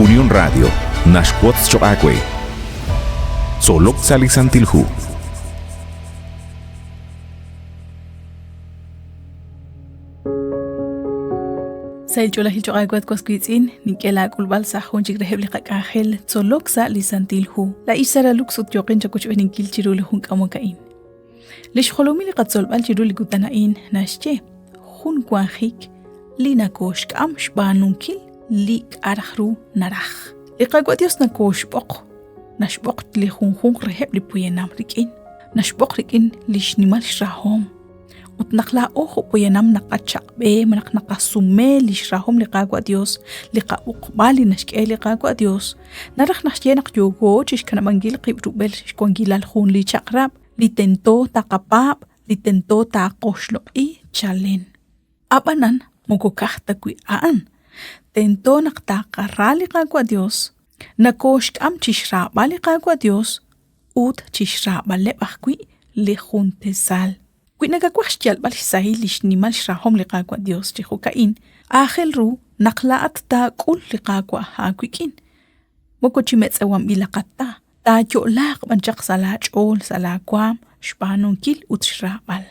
Unión Radio naxwotz choq' aawe. Tzolok sa' li Santil Hu. Sahil ch'oolejil choq' aawe at was wiitz'in, nink'e laak'ulb'al sa' jun chik reheb' li qak'anjel tzolok sa' li Santil Hu. Laa'in Sara Lux ut yooqin chawochb'eeninkil chiru li jun k'amok a'in. Li xjolomil li qatzolb'al chiru li kutan a'in naxye jun wanjik li nakooxk'am xb'aanunkil li k'a' raj ru naraj. Li Qaawa' Dios nakooxb'oq, naxb'oq li junjunq reheb' li poyanam rik'in, naxb'oq rik'in li xnimal xrahom. Ut naq laa'o jo' poyanam naqachaq'b'e malaj naqasume li xrahom li Qaawa' Dios, li qab'oqb'al li naxk'e li Qaawa' Dios, naraj naxye naq yooko chixkanab'ankil qib' rub'el xwankilal jun li chaq'rab' li tento taqapaab', li tento taqoxloq'i chalen. Ab'anan moko ka'aj ta wi' a'an, tento naq taqara li Qaawa' Dios, nakooxk'am chixraab'al li Qaawa' Dios ut chixraab'aleb' ajwi' li juntesal. Wi nakawaj xyalb'al xsahil li xnimal xrahom li Qaawa' Dios chi jo'ka'in, aajel ru naq laa'at taak'ul li Qaawa' aawik'in, moko chi metz'ewanb'ilaqat ta, taayo'laaq b'an chaq sa' laach'ool sa' laawaam xb'aanunkil ut xraab'al.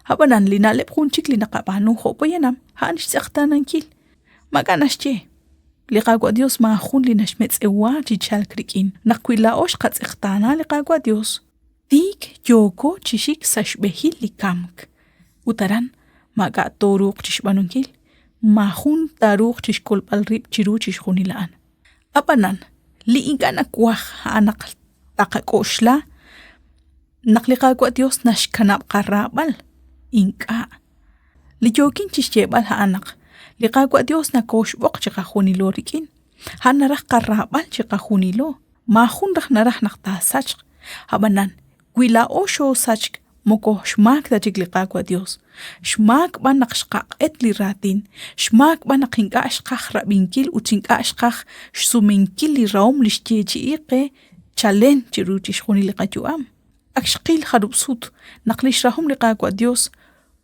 Ab'anan li na'leb' jun chik li naqab'aanu jo' poyanam a'an xtz'eqtaanankil. Maak'a' naxye, li Qaawa' Dios maajun li naxmetz'ewa chi chalk rik'in. Naq wi laa'o xqatz'eqtaana li Qaawa' Dios, tiik yooko chi xik sa' xb'ehil li kamk. Ut aran maak'a' tooruuq chi xb'aanunkil, maajun taaruuq chi xkolb'al rib' chiru chixjunil a'an. Ab'anan, li ink'a' nawaj a'an naq taqak'oxla naq li Qaawa' Dios naxkanab' qaraab'al. Ink'a'. Li yookin chixyeeb'al a'an naq li Qaawa' Dios nakooxb'oq chiqajunilo rik'in. A'an naraj qaraab'al chiqajunilo. Maajun raj naraj naq taasachq. Ab'anan, wi laa'o xoosachk, moko xmaak ta chik li Qaawa' Dios. Xmaak b'an naq xqaq'et li raatin, xmaak b'an naq ink'a' xqaj rab'inkil ut ink'a' xqaj xsumenkil li rahom li xyeechi'i qe chalen chiru chixjunil li qayu'am. Ak xqil jarub' sut naq li xrahom li Qaawa' Dios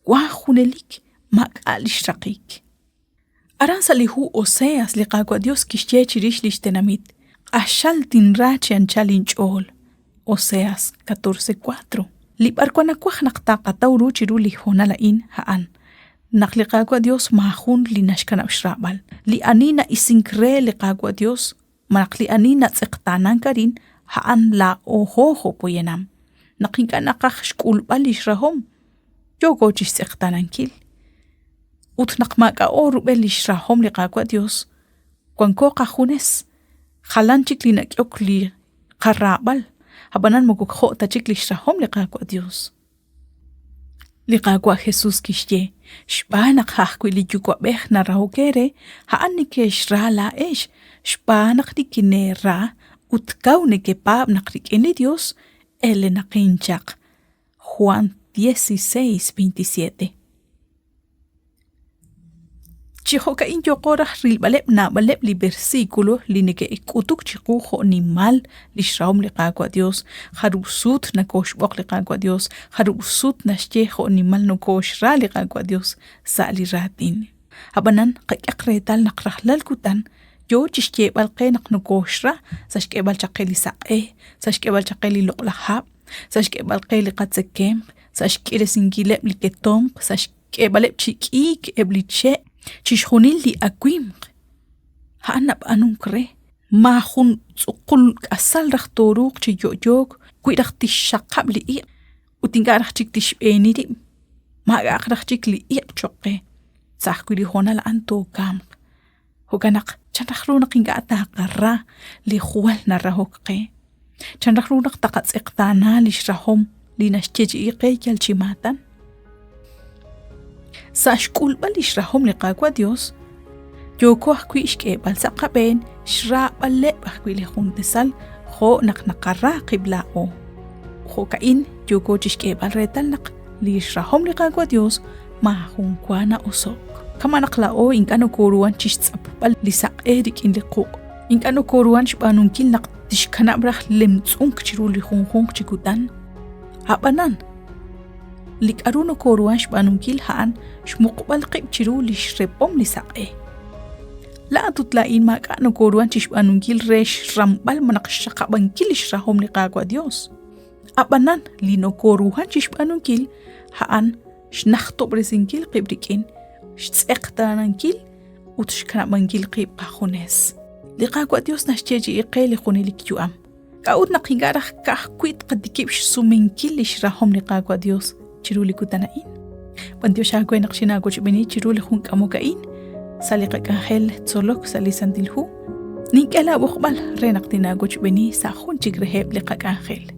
wank junelik maak'a' li xraqik. Aran sa' li hu Oseas li Qaawa' Dios kixye chirix li xtenamit, Q'axal tinra chi anchal inch'ool. Oseas 14:4. Li b'arwan nawaj naq taqataw ru chiru li hoonal a'in, a'an naq li Qaawa' Dios maajun li naxkanab' xraab'al. Li ani na'isink re li Qaawa' Dios malaj li ani natz'eqtaanank arin, a'an laa'oho jo' poyanam. Naq ink'a' naqaj xk'ulb'al li xrahom, yooko chi xtz'eqtaanankil. Ut naq maak'a'o rub'el li xrahom li Qaawa' Dios, wanko qajunes, jalan chik li nak'ehok li qaraab'al, ab'anan moko jo' ta chik li xrahom li Qaawa' Dios. Li Qaawa' Jesús kixye, Xb'aan naq a' ajwi' li Yuwa'b'ej narahok eere, a'an neke'xra laa'ex, xb'aan naq nikineera ut kaw nekepaab' naq rik'in li Yos elenaqin chaq. Juan 16, 27. Chi jo'ka'in yooqo raj rilb'aleb' naab'aleb' li versículo li neke'k'utuk chiqu jo' nimal lix rahom li Qaawa' Dios, jarub' sut nokoxb'oq li Qaawa' Dios, jarub' sut naxye jo' nimal nokoxra li Qaawa' Dios sa' li raatin. A'b'anan qak'ehaq reetal naq rajlal kutan yoo chixyeeb'al qe naq nokoxra sa' xk'eeb'al chaq qe li saq'e, sa' xk'eeb'al chaq qe li loq'laj hab', sa' xk'eeb'al qe li qatzekemq, sa' xk'iresinkileb' li ketomq, sa' xk'eeb'aleb' chi k'iik eb' li che', chixjunil li awimq. A'an nab'aanunk re, maajun tz'uqul k'asal raj tooruuq chi yo'yook wi raj tixxaqab' li iq' ut ink'a' raj chik tixb'eeni rib'. Maak'a'aq raj chik li iq' cho'q qe, sa' ajwi' li hoonal a'an tookamq. Jo'kan naq chan raj ru naq ink'a' taqara li jwal narahok qe? Chan raj ru naq taqatz'eqtaana lix rahom li naxyeechi'i qe yal chi maatan? Sa' xk'ulb'al lix rahom li Qaawa' Dios, yooko ajwi' xk'eeb'al sa' qab'een xraab'aleb' ajwi' li juntesal jo' naq naqara qib' laa'o. Jo'ka'in yooko chixk'eeb'al reetal naq li xrahom li Qaawa' Dios maajun wa na'oso'k. Kama' naq laa'o ink'a' nokooruhan chi xtz'apb'al li saq'e rik'in li quq', ink'a' nokooruhan xb'aanunkil naq tixkanab' raj lemtz'unk chiru li junjunq chi kutan. A'b'anan, li k'aru nokooruhan xb'aanunkil a'an xmuqb'al qib' chiru li xrepom li saq'e. Laa'at ut laa'in maak'a' nokooruhan chixb'aanunkil re xramb'al malaj xxaqab'ankil lix rahom li Qaawa' Dios. A'b'anan, li nokooruhan chixb'aanunkil, a'an xnajtob'resinkil qib' rik'in, xtz'eqtaanankil ut xkanab'ankil qib' qajunes. Li Qaawa' Dios naxyeechi'i qe li junelik yu'am. K'a'ut naq ink'a' raj ka'ajwi' tqatikib' xsumenkil lix rahom li Qaawa' Dios chiru li kutan a'in? B'antiox aawe naq xinaawochb'eeni chiru li jun k'amok a'in sa' li qak'anjel tzolok sa' li Santil Hu. Nink'e laa b'oqb'al re naq tinaawochb'eeni sa' jun chik reheb' li qak'anjel.